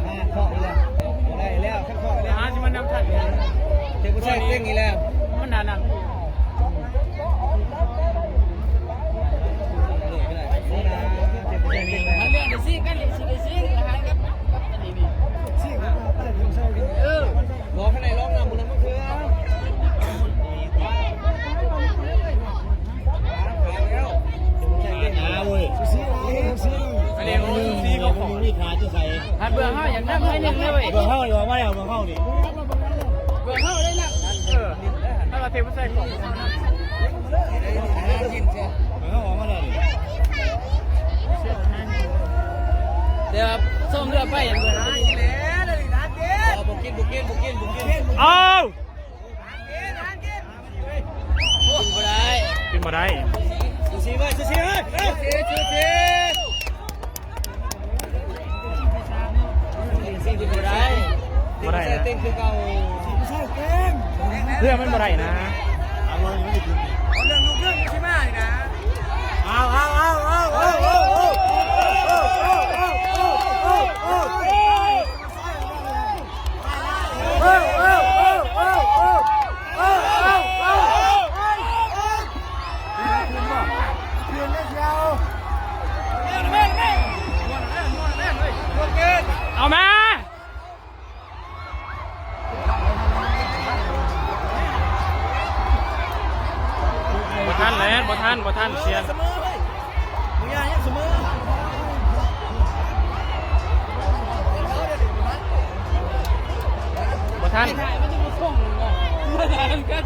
ອ່າ ເຄາະອີກແລ້ວ ໄດ້ແລ້ວ ເຄາະອີກແລ້ວ ຫາຊິມານຳທັນ ເຈົ້າຜູ້ຊາຍເກັ່ງອີກແລ້ວ ມັນໜ້ານຳ ເລື່ອງໄດ້ຊິກັນ ຊິໄດ້ຊິຫາກັບ ກັບອັນນີ້ນີ້ ຊິໄດ້ ເອີ ບໍ່ ຂ້າງໃນລອງນຳ ອັນເບື້ອງເຮົາຢາກນຳໜ້ອຍໜຶ່ງເລີຍເວີ້ຍ ເບື້ອງເຮົາອອກມາແລ້ວ ເບື້ອງເຮົານີ້ ເບື້ອງເຮົາໄດ້ນຳ ເອີ ເຮົາກໍເທມາໃສ່ຂອງເຮົານຳ ເບື້ອງເຮົາອອກມາແລ້ວນີ້ ແຕ່ວ່າຊ່ອງເຮືອໄປ ບໍ່ກິນ ບໍ່ກິນ ບໍ່ກິນ ບໍ່ກິນ ເອົາ ກິນບໍ່ໄດ້ ກິນບໍ່ໄດ້ ຊູຊີໄວ້ ຊູຊີໄວ້ ຊູຊີ ຊູຊີ ກິນບໍ່ໄດ້ ບໍ່ໄດ້ນະ ເຕັ້ງຄືເກົ່າ ເພື່ອມັນບໍ່ໄດ້ນະ ເອົາເລື່ອງລູກເລື່ອງຊິມານີ້ນະ ເອົາ ເອົາ ເອົາ ເອົາ ເອົາມາ ບໍ່ທັນແລ້ວ ບໍ່ທັນ ບໍ່ທັນ ເສຍ ສະເໝີ ເຮີ້ຍ ບໍ່ຢ່າ ຍັງສະເໝີ ບໍ່ທັນ ບໍ່ທັນກັນ